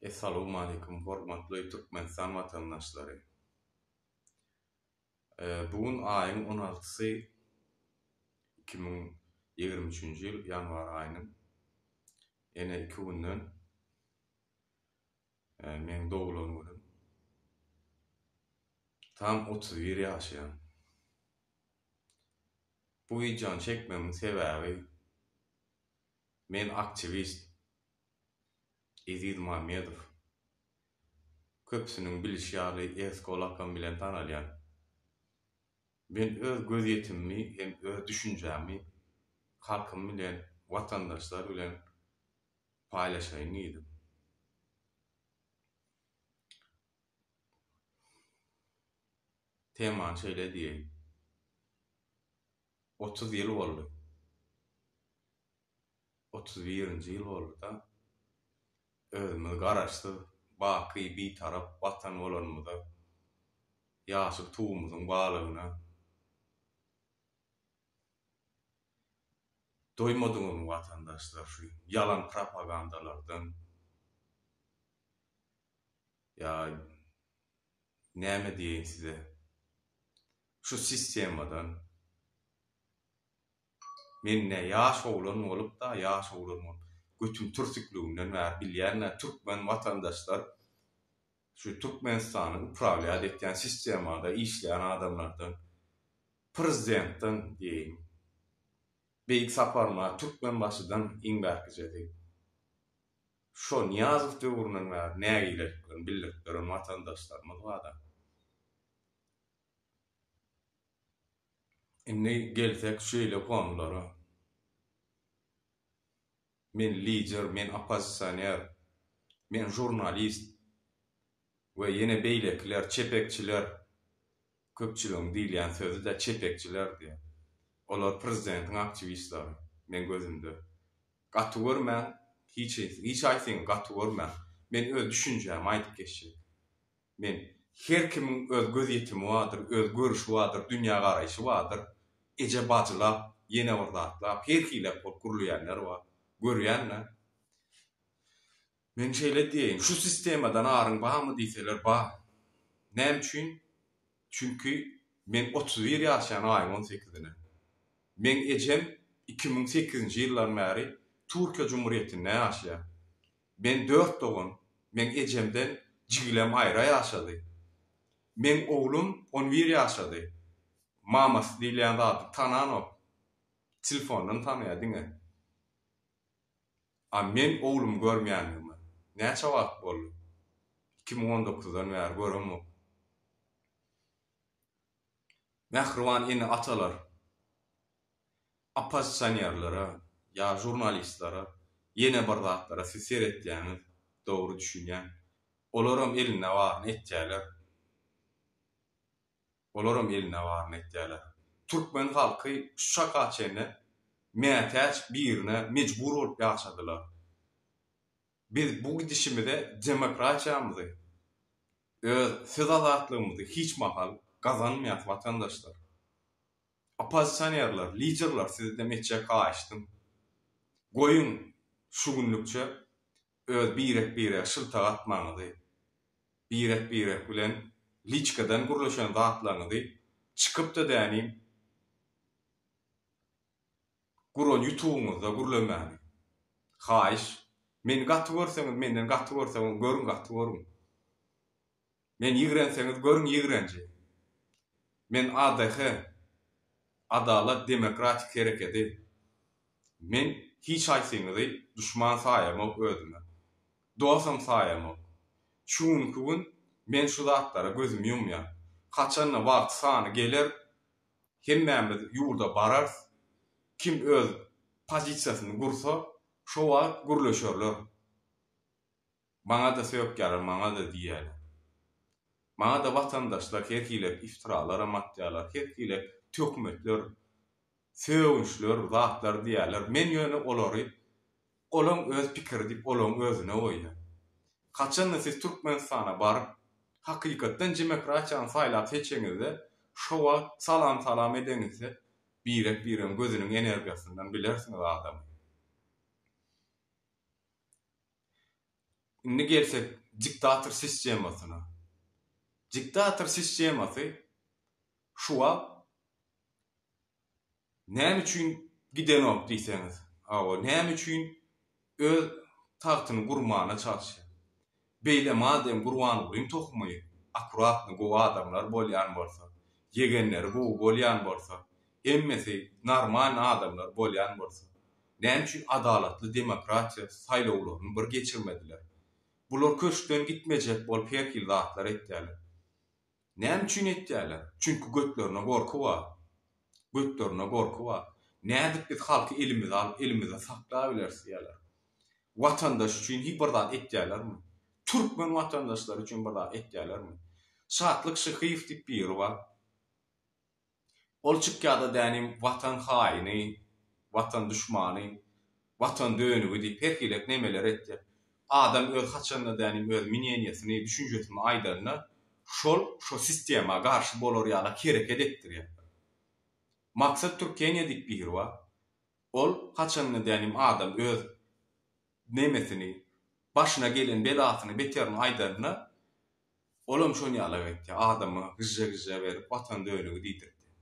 Essalawmaleýkum hormatly Türkmenistan watandaşlary. Bu gün aýyň on altysy 2023-nji ýyl ýanwar aýynyň ene iki günden meň doglan günüm. Tam 31 ýaşaýan. Bu wideony çekmegimiň sebäbi men aktiwist Eziz Mammedow. Köpüsiniň bilişi ýaly Esko lakamy bilen tanalýan. Men öz gözýetimimi hem öz düşünjämi halkym bilen, watandaşlar bilen paýlaşaýyn diýdim. Temany şeýle diýeýin. 30 ýyl boldy. 31-nji ýyl boldy-da, özümiz Garaşsyz, baky Bitarap Watan bolanymyza, ýaşyl Tugumyzyň balygyna doýmadyňyzmy watandaşlar şu ýalan propagandalardan ýa näme diýeýin size şu sistemadan. Men nä ýaş oglan bolup-da, ýaş oglan bolup, götüm türsükliginden bäri bilýän-ä, türkmen watandaşlar şu Türkmenistany uprawlýat etýän sistemada işleýän adamlardan, prezidentden diýeýin, Beýik Saparmyrat Türkmenbaşydan iň bärkijesi, şo Nyýazow döwründen bäri nägileliklerini bildirip ýören watandaşlarymyz bar-da. Indi gelsek şeýle konulara. Men lider, men oppozisioner, men žurnalist we ýene beýlekiler, çepekçiler, köpçüligiň diýilýän sözi-de çepekçiler diýýär. Olar prezidentiň aktiwistleri, meň gözümde. Gaty görmäň, hiç hiç haýsyňyz gaty görmäň. Men öz düşünjämi aýdyp geçjek. Men, her kimiň öz gözýetimi bardyr, öz görüşi bardyr, dünýägaraýşy bardyr. Eje bajylap, ýene bir zatlap, her hilek bolup gürleýänler bar. Görýän-dä. Men şeýle diýeýin, şu sistemadan aryň barmy diýseler, bar. Näme üçin? Çünki men 31 ýaşaýan aýyň on sekizine. Meň ejem 2008-nji ýyldan bäri Türkiýe Jumhurýetinde ýaşaýar. Men dört dogan, meň ejemden jigilem aýra ýaşady. Meň oglum on bir ýaşady. Mamasy diýilýän zady tananok. Telefondan tanaýar diňe. A men oglumy görmeýändigime näçe wagt boldy? 2019-dan bäri göremok. Mähriban ene-atalar! Oppozisionerlere ýa žurnalistlere ýene bir zatlara siz seretýäňiz, dogry düşünýän. Olaram elinde baryny etýäler. Olaram elinde baryny etýäler. Türkmen halky şu çaka çenli mätäç birine mejbur bolup ýaşadylar. Biz bu gidişimize demokratiýamyzy, öz söz azatlygymyzy hiç mahal gazanmaýas watandaşlar. Oppozisionerler, liderler sizden etjek haýyştym. Goýuň şu günlükçe öz birek-birege şyltak atmaňyzy, birek-birek bilen liçkadan gürleşen zatlaryňyzy çykyp-da dänim guran ýutubyňyzda gürlemäni. Haýyş. Meni gaty görseňiz menden gaty görseňiz görüň gaty görüň. Meni ýigrenseňiz görüň ýigrenji. Men ADH, Adalat Demokratik Herekedi. Men hiç haýsyňyzy duşman saýamok özüme. Dostam saýamok. Şu günki gün men şu zatlara gözümi ýumýan. Haçanda wagty sany geler hemmämiz ýurda bararys. Kim öz pozisiýasyny gursa şo wagt gürleşerler. Maňa-da sökýärler, maňa-da diýýärler. Maňa-da watandaşlar her hili iftiralaram atýarlar, her hili töhmetler, sögünçler, zatlar diýýärler. Men ýöne olary olaň öz pikiri diýip olaň özüne goýýan. Haçanda siz Türkmenistana baryp, hakykatdan demokratiýany saýlap seçeňizde, şo wagt salam-salam edeňizde birek-biregiň gözüniň energiýasyndan bilersiňiz adamy. Indi gelsek diktator sistemasyna. Diktator sistemasy şu wagt näme üçin gidenok diýseňiz, hawa, näme üçin öz tagtyny gurmana çalyşýar. Beýle madem Gurbangulyň tohumy akkuratny gowy adamlar bolýan bolsa, ýegenleri gowy bolýan bolsa, hemmesi normalny adamlar bolýan bolsa, näme üçin adalatly demokratiýa saýlawlaryny bir geçirmediler? Bular köşkden gitmejek bolup her hili zatlar etýärler. Näme üçin etýärler? Çünki götlerine gorky bar. Götlerine gorky bar. Nädip biz halky elimize alyp, elimizde saklabileris diýýärler. Watandaş üçin hiç bir zat etýärlermi? Türkmen watandaşlary üçin bir zat etýärlermi? Şatlyk Şyhyýew diýip biri bar. Ol çykýada dänim watan haýyny, watan duşmany, watan dönügi diýip her hilek nemeler etýär. Adam öz haçanda dänim öz mineniýesini, düşünjesini aýdanda şol şo sistema garşy bolar ýalak hereket etdirýär. Maksat Türkeniýa diýip biri bar. Ol haçanda dänim adam öz nemesini, başyna gelen belasyny, beterini aýdanda Olam şon ýalak etýär. Adama gyžža-gyžža berip watan dönügi diýdirtýär.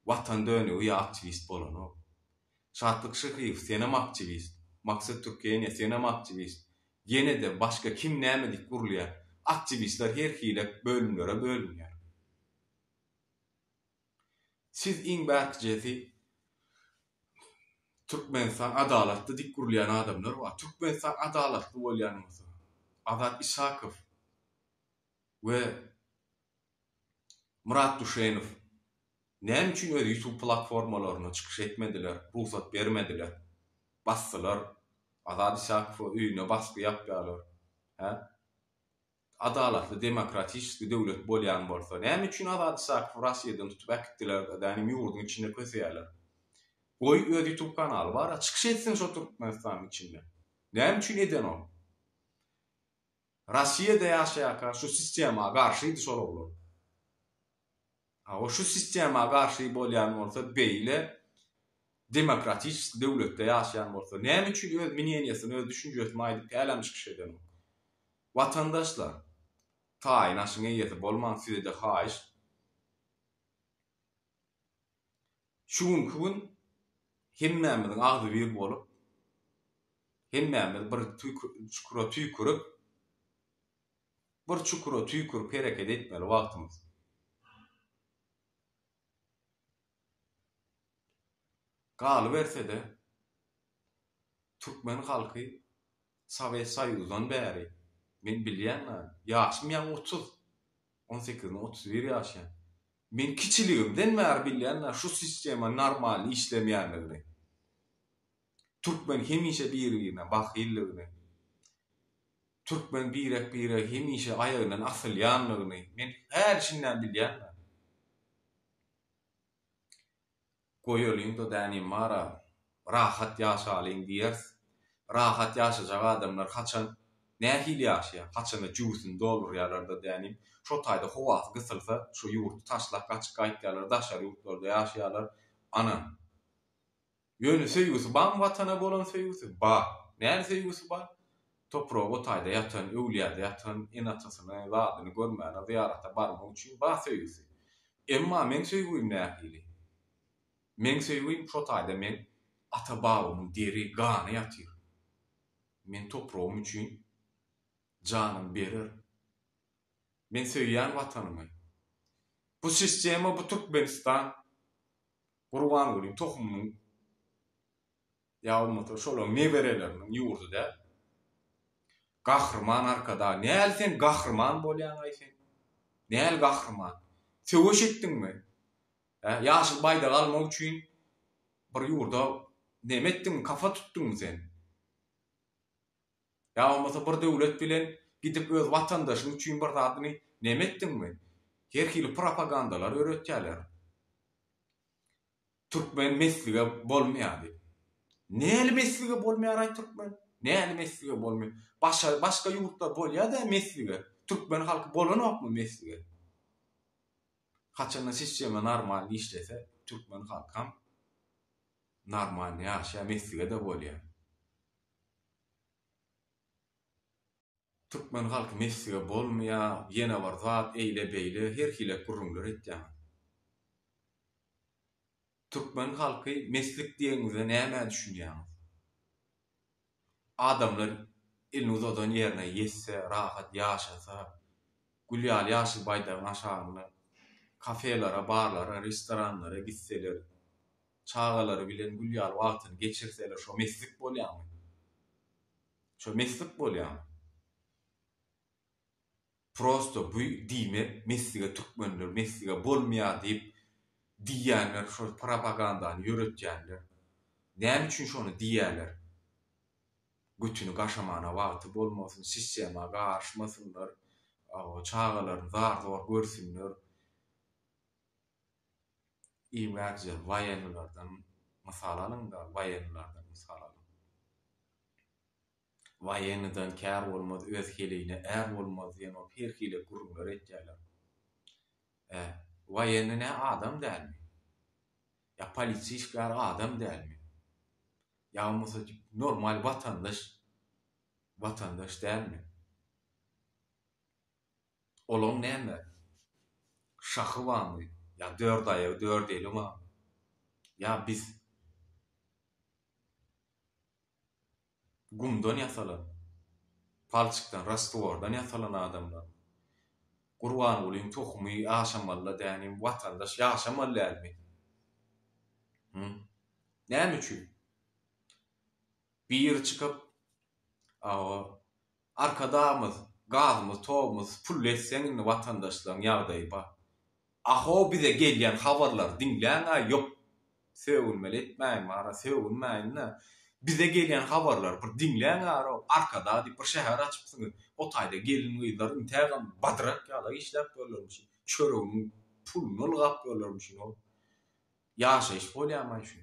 Watan dönügi ýa aktiwist bolanok. Şatlyk Şyhyýew senem aktiwist. Maksat Türkeniýa senem aktiwist. Ýene-de başga kim näme diýip gurulýar. Aktiwistler her hilek bölümlere bölünýär. Siz iň bärkijesi Türkmenistan adalatly diýip gurulýan adamlar bar. Türkmenistan adalatly bolýan bolsa, Azat Isakow we Myrat Duşenow näme üçin öz YouTube platformalarynda çykyş etmediler, rugsat bermediler, basdylar, Azat Isakowa öýüne basgy ýapýarlar, hä? Adalatly demokratiçeskiý döwlet bolýan bolsa, näme üçin Azat Isakowy Rossiýadan tutup äkitdiler-de, dänim ýurduň içinde köseýärler. Goý öz ýutub kanaly bar-a, çykyş etsin şo Türkmenistanyň içinde. Näme üçin edenok? Rossiýada ýaşaýarka şu sistema garşydy şol oglan. Hawa şu sistema garşy bolýan bolsa beýle demokratiçeskiý döwletde ýaşaýan bolsa näme üçin öz mneniýesini öz düşünjesini aýdyp hälem çykyş edenok. Watandaşlar taýyn aşyň eýesi bolmaň sizede haýyş şu günki gün hemmämiziň agzybir bolup hemmämiz bir çukura tüýkürip Bir çukura tüýkürip hereket etmeli wagtymyz. Galyberse-de, türkmen halky Sowet Soýuzdan bäri, men bilýän zat, ýaşym ýaňy 30, on sekizden 31 ýaşaýan. Men kiçiligimden bäri bilýän zat, şu sistema normalny işlemeýändigini. Türkmen hemişe biri-birine bahyllygyny. Türkmen birek-birege hemişe aýagyndan asylýanlygyny men häli-şindem bilýän-dä. Goýalyň-da dänim bar-a, rahat ýaşalyň diýeris. Rahat ýaşajak adamlar haçan, nähili ýaşaýar? Haçanda jübüsini doldurýarlar-da dänim, şo taýda howasy gysylsa, şo ýurdy taşlap gaçyp gaýtýarlar, daşary ýurtlarda ýaşaýarlar. Ana, Ýöne söýgüsi barmy Watana bolan söýgüsi? Bar. Näme söýgüsi bar? Topragy o taýda ýatan, öwlüýäde ýatan ene-atasyny, zadyny görmäne, zyýarata barmak üçin bar söýgüsi. Emma meň söýgüm nähili? Meň söýgüm şo taýda meň ata-babamyň deri, gany ýatyr. Men topragym üçin janym bererin. Men söýýän Watanymy. Bu sistema, bu Türkmenistan. Gurbangulyň tohumynyň ýa bolmasa şolaryň nebereleriniň ýurdy däl. Gahryman Arkadag näl sen gahryman bolýaňaý sen? Näl gahryman? Söweş etdiňmi? Hä, ýaşyl baýdagy almak üçin bir ýurda neme etdiňmi, kafa tutduňmy sen? Ýa bolmasa bir döwlet bilen gidip öz watandaşyň üçin bir zadyny neme etdiňmi? Her hili propagandalar öwretýärler. Türkmen meslige bolmaýar diýip. Näli meslige bolmaýar-aý türkmen? Näli meslige bolmaýar? Başa, başga ýurtlar bolýar-da meslige. Türkmen halky bolanokmy meslige? Haçanda sistema normal işlese, türkmen halkam normal ýaşaýar, meslige-de bolýar. Türkmen halky meslige bolmaýa, ýene bir zat, eýle-beýle her hile gürrüňler etýäňiz. Türkmen halky meslik diýeniňizde nämä düşünýäňiz? Adamlar elini uzadan ýerine ýetse, rahat ýaşasa, gül ýaly ýaşyl baýdagyň aşagynda kafelere, barlara, restoranlara gitseler, çagalary bilen gül ýaly wagtyny geçirseler şo meslik bolýamy? Şo meslik bolýamy? Prosto bu diýmek meslige türkmenler meslige bolmaýar diýip diýýänler şol propagandany ýöretýänler näme üçin şony diýýäler götüni gaşamana wagty bolmasyn sistema garyşmasynlar çagalaryny zar zor görsünler iňňäkje waýennilerden mysal alyňda waýennilerden mysal alyň. Waýennydan kär bolmaz, öz heleýine är bolmaz diýen bolup her hili gürrüňler etýärler. Ä, waýenny nä adam dälmi? Ýa polisiýa işgäri adam dälmi? Ýa bolmasa normal watandaş, watandaş dälmi? Olaň näme, şahy barmy? Ýa dört aýagy, dört eli barmy? Ýa biz Gumdan ýasalan, palçykdan, rastwordan ýasalan adamlar. Gurbangulyň tohumy ýaşamaly-la dänim, watandaş ýaşamaly dälmi? Hü? Näme üçin? Biri çykyp, Awa, Arkadagymyz, gazymyz, togumyz pully etseň indi watandaşlaryň ýagdaýy bar. Ahow bize gelýän habarlary diňläňä ýok sögünmeli etmäýin bara sögünmäýin-de bize gelýän habarlary bir diňläň arow Arkadag diýip bir şäher açypsyňyz o taýda gelin gyzlar intägem badrak ýalak işläp ýörlermişin çöreginiň puluny ylgap ýörlermişin how ýaşaýyş bolýamaý şu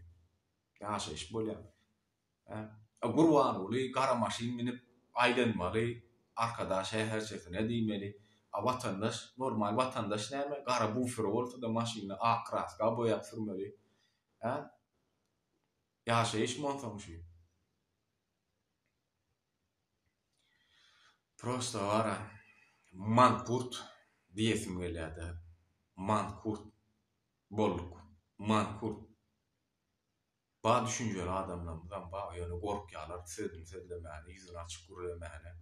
ýaşaýyş bolýamy. Hä? Gurbanguly gara maşyn minip aýlanmaly Arkadag şäherçesine diýmeli. A watandaş, normal watandaş näme? Gara buferi bolsa-da maşynyny ak kraska boýap sürmeli. Hä? Ýaşaýyşmy onsoň şu? Prosta bara mankurt diýesim gelýär-de. Mankurt bolduk. Mankurt. Bar düşünjeli adamlarymyzam bar, ýöne gorkýarlar sözüni sözlemäne, ýüzüni açyp gürlemäne.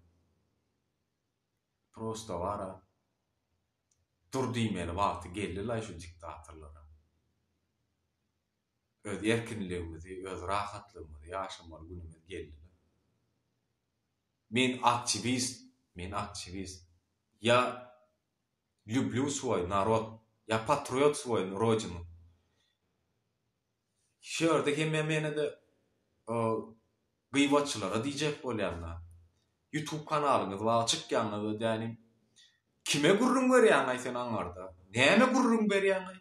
Prosta bara dur diýmeli wagty geldi-laý şu diktatorlara. Öz erkinligimizi, öz rahatlygymyzy ýaşamaly günümiz geldi-la. Men aktiwist, men aktiwist. Ýa lýublýu swoý narod, ýa patriot swoý rodinu. Şu ýerde hem men ýene-de gybatçylara diýjek bolýan-da. Youtube kanalyňyz bar, çykýaňyz dänim. Kime gürrüň berýäň-aý sen aňarda? Näme gürrüň berýäň-aý?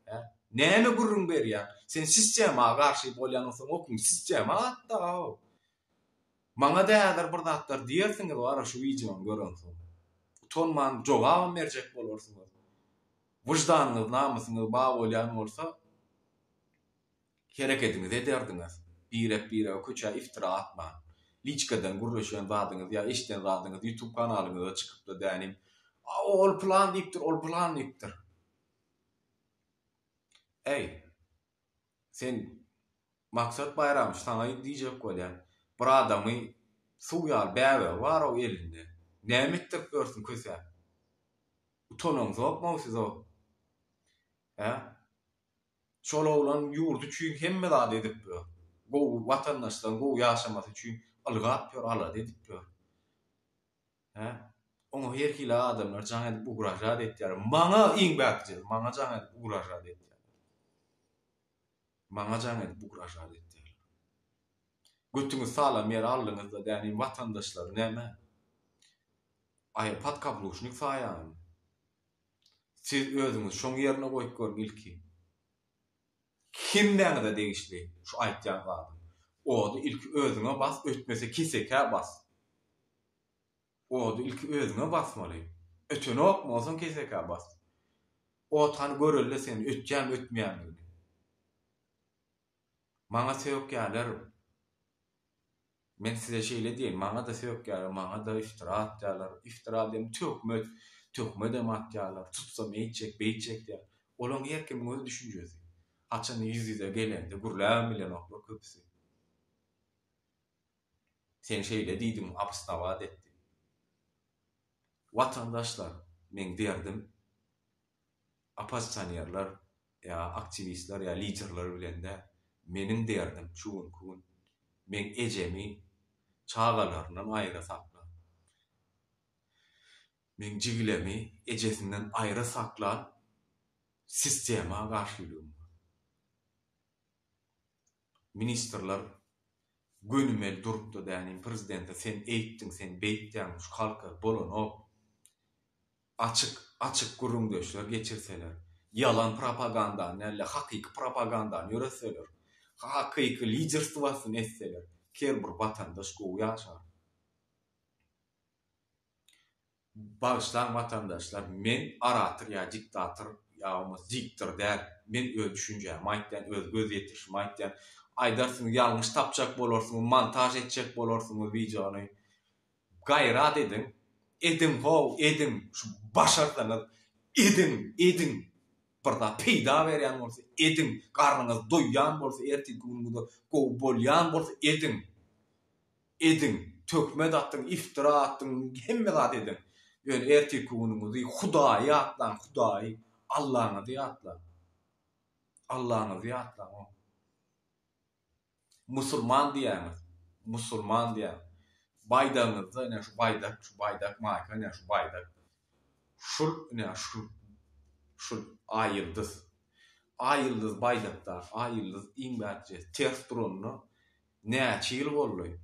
Hä? Näme gürrüň berýäň? Sen sistema garşy bolýan bolsaň, okuň sistema atda-ow. Maňa-da häzir bir zatlar diýersiňiz wara şu wideony görensoň. Utanman jogabam berjek bolarsyňyz. Wyždanyňyz, namysyňyz bar bolýan bolsa, herekediňizi ederdiňiz. Birek-birege köçä iftira atman. Liçkadan gürleşen zadyňyz ýa eşiden zadyňyz ýutub kanalyňyza çykypda dänim, A ol pylan diýipdir, ol pylan diýipdir. Äý, sen Maksat Baýramow saňa diýjek bolýan, bir adamy suw ýaly bäbegi bar-ow elinde, näme etdirip ýörsüň kösäp? Utanaňzokmy siz o? Hä? Şol oglan ýurdy üçin hemme zady edip ýör. Gowy watandaşlaryň gowy ýaşamasy üçin ylgap ýör, alada edip ýör. Hä? Oňa her hili adamlar jaň edip ugražat etýär. Maňa iň bähbitli, maňa jaň edip ugražat etýär. Maňa jaň edip ugražat etýärler. Götüňizi saglam ýere aldyňyzda dänim watandaşlary näme? Aý podkabluşnik saýaňyzmy? Siz özüňizi şoň ýerine goýup görüň ilki. Hemmäňize degişli şu aýtýan zadym. Ody ilki özüňe bas ötmese kesekä bas. Ody ilki özüňe basmaly. Ötenokmy onsoň kesekä bas. Ot hany görelde sen ötýämi ötmeýänligini. Maňa sökýäler. Men size şeýle diýeýin, maňa-da sökýärler, maňa-da iftira atýarlar. Iftira diýen töhmet, töhmedem atýarlar. Tutsam eýtjek, beýtjek diýýär. Olaň her kimiň öz düşünjesi. Haçan ýüz-ýüze gelende gürläbem bilenoklar köpüsi. Sen şeýle diýdiň, obosnowat et diýip. Watandaşlar, meň derdim oppozisionerler ýa aktiwistler ýa liderler bilen däl. Meniň derdim şu günki gün meň ejemi çagalaryndan aýra saklan, meň jigilemi ejesinden aýra saklan sistema garşylygym bar. Ministrler gönümel durupda dänim prezidente sen eýtdiň sen beýtdäň şu halka bolanok. Açyk açyk gürrüňdeşler geçirseler, ýalan propagandany dälde hakyky propagandany ýöretseler, hakyky liderstwasyny etseler her bir watandaş gowy ýaşar. Bagyşlaň watandaşlar men orator ýa diktator ýa bolmasa diktor däl. Men öz düşünjämi aýtýan, öz göz ýetirişimi aýtýan. Aýdarsyňyz ýalňyş tapjak bolarsyňyz, montaž etjek bolarsyňyz wideony. Gaýrat ediň, ediň how, ediň, şu başarsaňyz ediň, ediň. Bir zat peýda berýän bolsa ediň, garnyňyz doýýan bolsa, ertirki günüňizde gowy bolýan bolsa ediň. Ediň, töhmet atyň, iftira atyň, hemme zat ediň. Ýöne ertirki günüňizi Hudaýy ýatlaň, Hudaýy, Allaňyzy ýatlaň. Allaňyzy ýatlaň. Musulman diýýäňiz, musulman diýýäň. Baýdagyňyzda ine şu baýdak, şu baýdak, maýka ine şu baýdak. Şul ine şu şu Aý ýyldyz. Aý ýyldyz baýdakdaky Aý ýyldyz iň bärkijesi ters duranda Näçe ýyl boldy.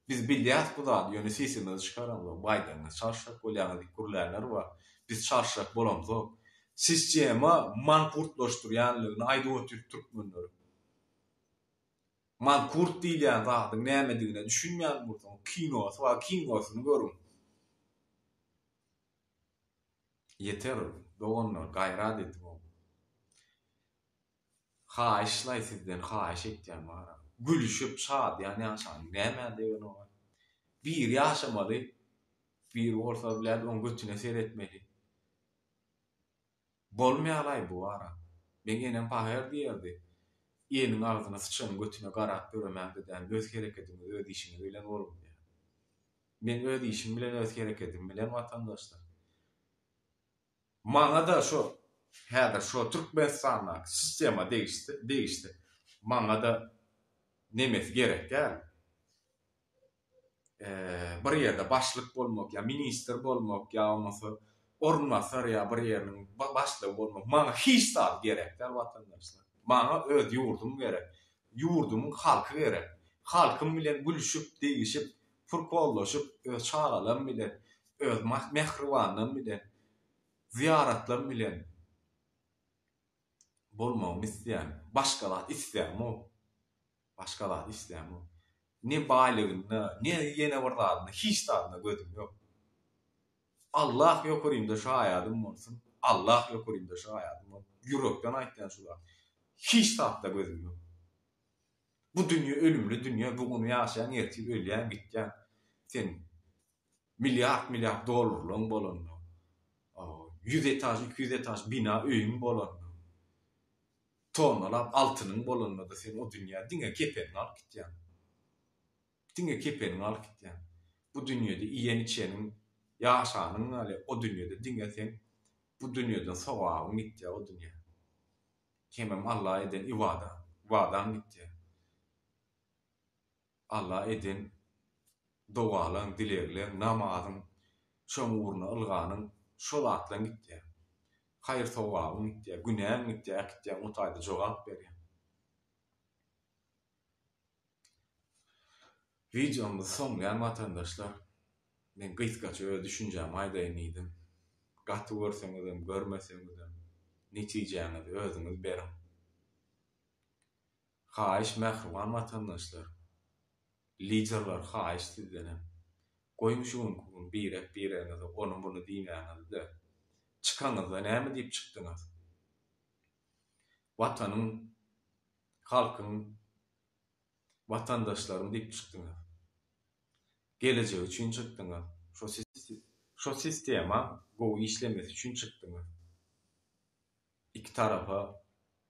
Biz bilýäs bu zady, ýöne sesimizi çykaramzok, baýdagyňyzy çalyşjak bolýaňyz diýip gürlänler bar. Biz çalyşjak bolamzok. Sistema mankurtlaşdyrýanlygyny aýdyp otyr türkmenlere. Mankurt diýilýän zadyň nämedigine düşünmeýän bolsaňyz, kinosy bar, kinosyny görüň. Ýeter, doganlar, gaýrat ediň. Haýyşlaý sizden haýyş etýän bara. Gülüşip şadyýan ýaşanyň nämä degenogaý. Biri ýaşamaly, biri bolsa blýad oň götüne seretmeli. Bolmaýalaý bu bara. Meň enem pahyr diýerdi. Ýeliň agzyna syçanyň götüne garap ýöremäňde däl öz herekediňiz öz işiňiz bilen boluň diýer. Men öz işim bilen öz herekedim bilen watandaşlar. Maňa-da şo häzir şo Türkmenistandaky sistema degişse, degişse, maňa-da nemesi gerek däl. Bir ýerde başlyk bolmak ýa ministr bolmak ýa bolmasa orunbasar ýa bir ýeriniň başlygy bolmak maňa hiç zat gerek däl watandaşlar. Maňa öz ýurdum gerek. Ýurdumyň halky gerek. Halkym bilen gülüşip, degişip, purkollaşyp, öz çagalarym bilen, öz mähribanlarym bilen, zyýaratlarym bilen bolmagymy isleýän. Başga zat islämok. Başga zat islämok. Ne baýlygynda, ne ýene bir zadynda, hiç zadynda gözüm ýok. Allah ýokarymda şaýadym bolsun. Allah ýokarymda şaýadym bolsun. Ýürekden aýtýan şu zat. Hiç zatda gözüm ýok. Bu dünýe ölümli dünýe, bu gün ýaşaýaň, ertir ölýäň, gitýäň. Sen milliard-milliard dollarlaň bolanda, ýüz etaž, 200 etaž bina öýüň bolanda, tonnalap altynyň bolanda-da sen o dünýä diňe kepeniňi alyp gitýäň. Diňe kepeniňi alyp gitýäň. Bu dünýede iýen-içeniň, ýaşanyň ýaly o dünýede diňe seň bu dünýeden sogabyň gitýär o dünýä. Hemem Alla eden ybada, ybadaň gitýär. Alla eden dogalaň, dilegleň, namazyň, şoň ugruna ylganyň şo zatlaň gitýär. Haýyr-sogabyň gitýär, günäň gitýär, äkitýäň o taýda jogap berýäň. Wideomyzy soňlaýan watandaşlar. Men gysgaça öz düşünjämi aýdaýyn diýdim. Gaty görseňizem, görmeseňizem netijäňizi özüňiz beriň. Haýyş mähriban watandaşlar, liderler haýyş sizdenem. Goýuň şu günki gün birek biregiňize ony buny diýmäňizi-de. Çykaňyzda näme diýip çykdyňyz? Watanyň, halkyň, watandaşlarym diýip çykdyňyz. Gelejek üçin çykdyňyz. Şo şo sistema gowy işlemesi üçin çykdyňyz. Iki tarapa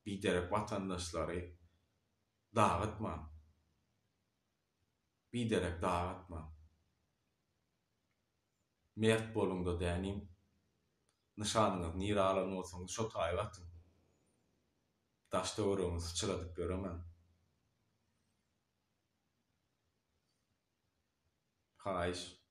biderek watandaşlary dagytmaň. Biderek dagytmaň. Mert boluňda dänim. Nyşanyňyzy nirä alan bolsaňyz şo taýy atyň. Daş töweregiňizi syçradyp ýöremäň. Haýyş.